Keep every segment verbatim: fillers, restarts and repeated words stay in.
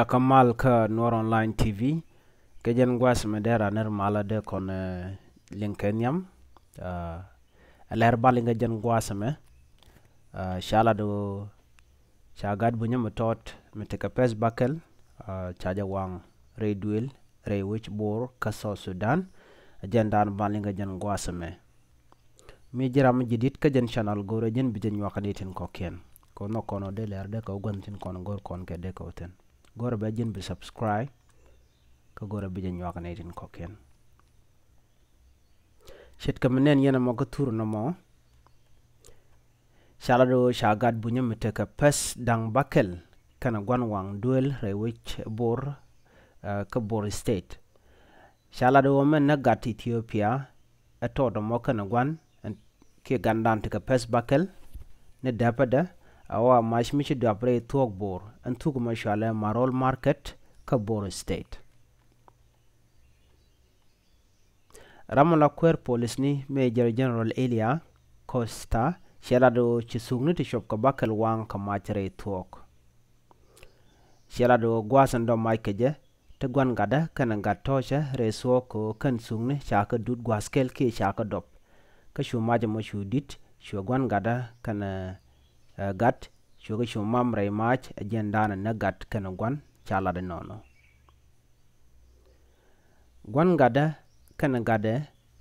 Kä mal kä Nuɔr Online T V. Kɛ jɛn gua̱a̱th mɛ dee ran nɛr malä dee kɔn liŋ kɛ nhiam. Ɛ lɛr ba liŋ kɛ jɛn gua̱a̱th mɛ. Ca lat ɣöö ca gat bunyä mi tɔt mi tekɛ pɛth bakɛl. Ca jɛ waŋ rɛy duëël rɛy wec Bor kä South Sudan. Ɛ jɛn daan ba liŋ kɛ jɛn gua̱a̱th mɛ. Mi ji̱ ram mi ji̱ di̱t kä jɛn channel, go̱rɛ ji̱n bi jɛ nyuak ni tin kɔ̱kiɛn. Kɛ nhɔk kɔn ɔ dee lɛr dee kɛ wä gua̱n tin kɔn go̱r kɔn kɛ dee kɛ wä thin. Go̱rɛ bɛ ji̱n bi subscribe. Kä go̱rɛ bi jɛ nyuak ni tin kɔ̱kiɛn. Ce̱tkɛ mi nɛn yɛn ɛmɔ kä thur nɔmɔ. Ca lat ɣöö ca gat bunyä mi tekɛ pɛth da̱ŋ bakɛl kɛnɛ gua̱n waŋ duëël rɛy wec Bor, kä Bor State. Ca lat ɣöö mɛn nä gat Ethiopia ɛ tɔt ɛmɔ kɛnɛ gua̱n kiɛ gandan tekɛ pɛth bakɛl ni dɛpädɛ. Ɛ ɣöö a mac mi ci duap rɛy thuɔ̱k Bor ɛn thuk mɛ cualɛ Marol Market kä Bor State. Ram mi la kuäär polisni, Major General Elia Costa, cɛ lat ɣöö ci thukni ti cuɔp kɛ bakɛl waŋ kɛ mac rɛy thuɔ̱k. Cɛ lat ɣöö gua̱a̱th ɛn dɔ̱ mac kɛ jɛ ti gua̱n gatdä kɛnɛ gat tɔ̱ɔ̱cä rɛy thuɔ̱k kɛ ɣöö kɛn thukni ca kɛ dut gua̱a̱th kɛl kiɛ ca kɛ dɔp. Kä cu mac ɛmɔ cu di̱t, cuɛ gua̱n gatdä kɛnɛ gat, cuɛ kɛ cu mam rɛy mac. Ɛ jɛn daanɛ nä gat kɛnɛ gua̱n ca lat inɔnɔ. Gua̱n gatdä kɛnɛ gatdɛ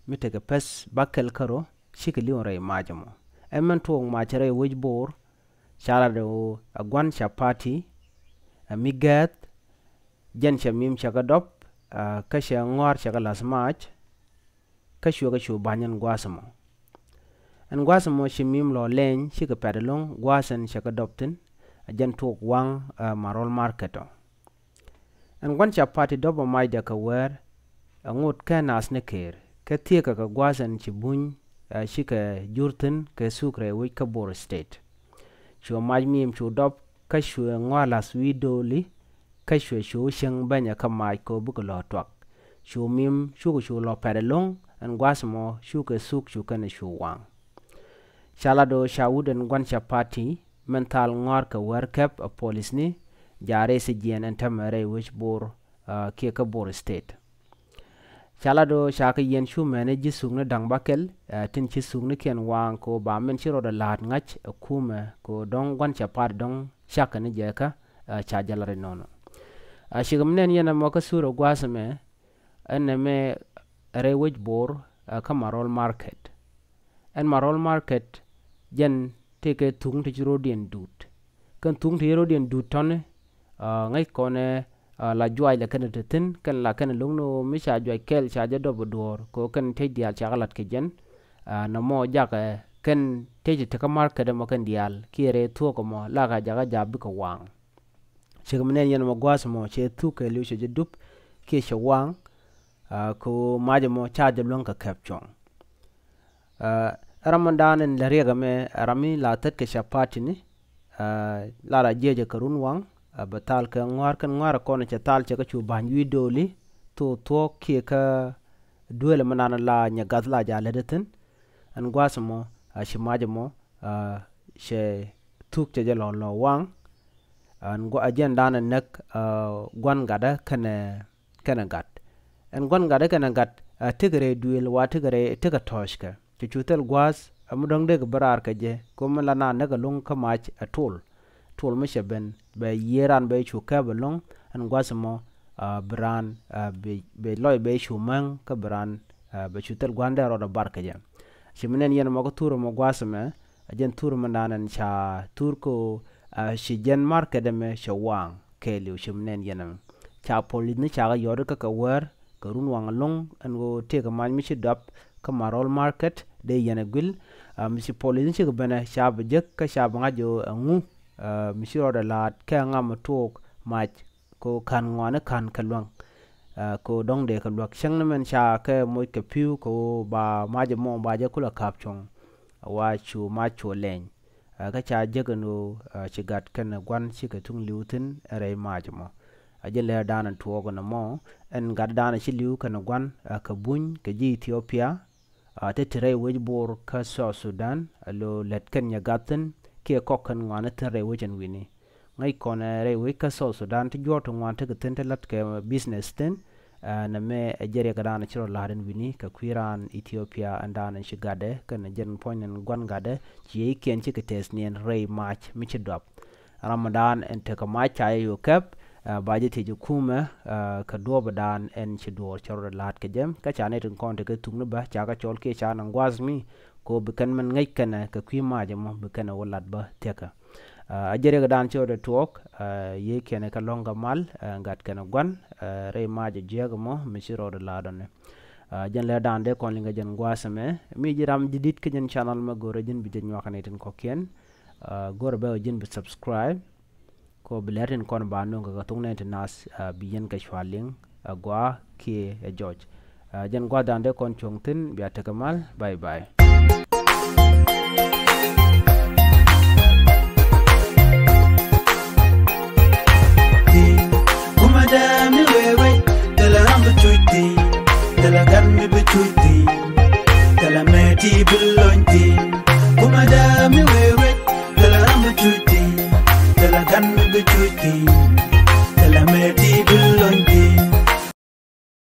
mi tekɛ pɛth bakɛl kärɔ cikɛ li̱w rɛy mac ɛmɔ. Ɛn mɛn tuɔɔk mac rɛy wec Bor, ca lat ɣöö ɛ gua̱n ca party ɛ mi gɛɛth, jɛn cɛ mim cɛ kɛ dɔp, kä cɛ ŋɔ̱a̱r cɛ kɛ la̱th mac. Kä cuɛ kɛ cu ba̱ny ɛn gua̱a̱th ɛmɔ. Ɛn gua̱a̱th ɛmɔ ci mim lɔ lɛny cikɛ pɛt ɛlɔ̱ŋ gua̱a̱th ɛn cɛ kɛ dɔp thi̱n. Ɛ jɛn tuɔɔk waŋ ɛ Marol Market ɔ. Ɛn gua̱n ca party dɔp ɛ macdɛ kɛ wäär, ɛ ŋot kɛ naath ni keer kɛ thieekä kɛ gua̱a̱th ɛn ci buny ɛ cikɛ jur thi̱n kɛ thuk rɛy wec kä Bor State. Cuɛ mac mim cu dɔp kä cuɛ ŋɔ̱a̱r la̱th wi̱i̱ do̱li. Kä cuɛ cu cieŋ bɛnyɛ kä mac kɛ ɣöö bikɛ lɔ tuak. Cu mim cukɛ cu lɔ pɛt ɛlɔ̱ŋ. Ɛn gua̱a̱th ɛmɔ cukɛ thuk cu kɛn cu waŋ. Ca lat ɣöö ca wut ɛn gua̱n ca party mɛn thal ŋɔ̱a̱r kɛ wäär kɛp ɛ polisni jaarɛ thi̱ jiɛɛn ɛn täämɛ rɛy wec Bor kiɛ kä Bor State. Ca lat ɣöö ca kɛ yiɛn cu mɛni ji̱ thukni da̱ŋ bakɛl tin ci thuknikiɛn waŋ kɛ ɣöö ba min ci rɔɔdɛ la̱a̱t ŋa̱c ɛ kumɛ kɛ ɣöö dɔ̱ŋ gua̱n ca party dɔ̱ŋ cakɛ ni jɛ kä. Ca jɛ lat inɔnɔ. Cikɛ mi nɛn yɛn ɛmɔ kä thurɛ gua̱a̱th ɛmɛ. Ɛn ɛmɛ rɛy wec Bor kä Marol Market. Ɛn Marol Market jɛn tëëkɛ thuŋ ti ci ro̱diɛn duut. Kɛn thuŋ ti ci ro̱diɛn duut tɔ̱ni ŋäc kɔnɛ la juac lɛ kɛn ti thi̱n kɛn la kɛn lo̱ŋni ɣöö mi ca juac kɛl ca jɛ dɔp ɛ duɔ̱ɔ̱r kɛ ɣöö kɛn tëc diaal ca kɛ la̱t kɛ jɛn. Nɔmɔ jakɛ kɛn tëc ti tekä market ɛmɔ kɛn diaal kiɛ rɛy thuɔ̱k ɛmɔ la kɛ jakä jaap bikɛ waŋ. Cikɛ mi nɛn yɛn ɛmɔ gua̱a̱th ɛmɔ cɛ thuk kɛɛliw cɛ jɛ dup kiɛ cɛ waŋ. Kɛ ɣöö mac ɛmɔ ca jɛ luäŋ kɛ kɛp cuɔ̱ŋ. Ɛ ram mi da̱a̱n in lɛ riɛk ɛmɛ ɛ ram mi la thät kɛ ca party ni. La ra jiɛcɛ kɛ run waŋ bɛ thal kɛ ŋɔ̱a̱r kɛn ŋɔ̱a̱r ɛ kɔn cɛ thal cɛ kɛ cu ba̱ny wi̱i̱ do̱li. Thok thuɔ̱k kiɛ kä duëël ɛmɛ nan la nyɛ gath la ja lät ɛ thi̱n. Ɛn gua̱a̱th ɛmɔ a ci mac ɛmɔ cɛ thuk cɛ jɛ lɔ lɔ waŋ. Ɛn gua̱ a jɛn da̱a̱n ɛ näk gua̱n gatdä kɛnɛ kɛnɛ gat. Ɛn gua̱n gatdä kɛnɛ gat a tekɛ rɛy duëël wa tekɛ rɛy tekɛ tɔ̱ɔ̱ckɛ. Cɛ cu thil gua̱a̱th ɛmɛ dɔ̱ŋ dee kɛ bi raar kɛ jɛ kɛ ɣöö mi la na näk ɛlɔ̱ŋ kä mac ɛ tol. Tol mi cɛ ben bɛ yiëë raan bɛ cu kɛp ɛlɔ̱ŋ. Ɛn gua̱a̱th ɛmɔ bi raan bɛ lɔc bɛ cu mäŋ kä bi raan bɛ cu thil gua̱n dee rɔɔdɛ bar kɛ jɛ. Ci mi nɛn yɛn ɛmɔ kä thur ɛmɔ gua̱a̱th ɛmɛ a jɛn thur ɛmɛ da̱a̱n ɛn ca thur kɛ ɣöö ci jɛn market ɛmɛ cɛ waŋ kɛɛliw ci mi nɛn yɛn ɛmɛ. Ca polithni ca kɛ yɔt kä kɛ wäär kɛ run waŋ ɛlɔ̱ŋ ɛn ɣöö tëëkɛ mac mi ci dɔp kä Marol Market dee yɛn ɛ guil. Mi ci polithni cikɛ ben ɛ ca bi jek kä ca bi ŋa̱c ɣöö ɛŋu mi ci rɔɔdɛ la̱a̱t kɛ ŋa mi tuɔɔk mac kɛ ɣöö ka̱n ŋɔaani ka̱n kɛ luäŋ. Kɛ ɣöö dɔ̱ŋ dee kɛ luäk cäŋ ni mɛn ca kɛ moc kɛ pi̱w kɛ ɣöö ba mac ɛmɔ ba jɛ kulɛ ka̱p cuɔ̱ŋ. Wa cu mac cu lɛny kä ca jek ɛn ɣöö ci gat kɛnɛ gua̱n cikɛ thuŋ li̱w thi̱n rɛy mac ɛmɔ. A jɛn lɛr da̱a̱n ɛn tuɔɔk ɛn ɛmɔ ɛn gat da̱a̱n ci li̱w kɛnɛ gua̱n kɛ buny kɛ ji̱ Ethiopia. A te ti rɛy wec Bor kä South Sudan a lo lät kɛn nyɛ gat thi̱n kiɛ kɔk kɛn ŋɔaani thi̱n rɛy wec ɛn wi̱ni. ŋäc kɔn ɛ rɛy wec kä South Sudan ti juɔk ti ŋuan tekɛ thi̱n ti la̱t kɛ business thi̱n. Ɛ, nɛmɛ ɛ jɛn riɛk ɛ dan ci rɔ la̱t ɛn wi̱ni kɛ kui̱ raan Ethiopia ɛn dan ɛn ci gatdɛ kɛnɛ jɛn puɔ̱ny ɛn gua̱n gatdɛ ci yiëëkiɛn cikɛ tɛth niɛn rɛy mac mi ci duap. Ram ɛ dan ɛn tekɛ mac ca jɛ yo̱o̱ kɛp, ɛ, ba jɛ thiec ɛ kumɛ, ɛ, kɛ duɔ̱ɔ̱p ɛ dan ɛn ci duɔ̱ɔ̱r cɛ rɔ la̱t kɛ jɛ. Kä ca nɛy tin kɔn tekɛ thuk ni bä ca kɛ cɔl kiɛ ca nɛ gua̱a̱th mi kɛ ɣöö bi kɛn min ŋäc kɛnɛ kɛ kui̱ mac ɛmɔ bi kɛnɛ wä la̱t bä thiäkä. Ɛ, a jɛn riɛk ɛ dan ci rɔ dee tuɔɔk, ɛ, yiëëkiɛn ɛ kɛ lɔ̱ŋ kɛ mal, ɛ, gat kɛnɛ gua̱n, ɛ, rɛy mac ɛ jiäk ɛmɔ mi ci rɔ dee la̱t ɔni. Ɛ, jɛn lɛ dan dee kɔn liŋ kɛ jɛn gua̱a̱th ɛmɛ. Mi ji̱ ram ji̱ di̱t kä jɛn channel mɛ, go̱rɛ ji̱n bi jɛ nyuak kɛ nɛy tin kɔ̱kiɛn. Ɛ, go̱rɛ bɛ ɣöö ji̱n bi subscribe. Kɛ ɣöö bi lɛr tin kɔn ba nööŋ kɛ kɛ thok nɛy tin nath, ɛ, bi yɛn kɛ cua liŋ, ɛ, gua̱a̱ kiɛ ɛ jɔc. Ɛ, jɛn gua̱a̱th dan dee kɔn cuɔ̱ŋ thi̱n, bia tekɛ mal. Bye bye. Kumɛ dee mi wee wec, thilɛ ram bi cuc thi̱n, thilɛ gan mi bi cuc thi̱n, thilɛ mɛ ti bi